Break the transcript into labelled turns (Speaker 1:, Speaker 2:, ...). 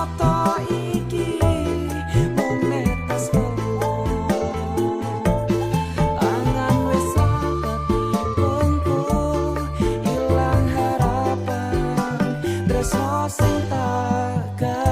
Speaker 1: Mata iki mung netes lemah. Tangan wis rapet bengkul, ilang harapan. Tresno sing tak gawe.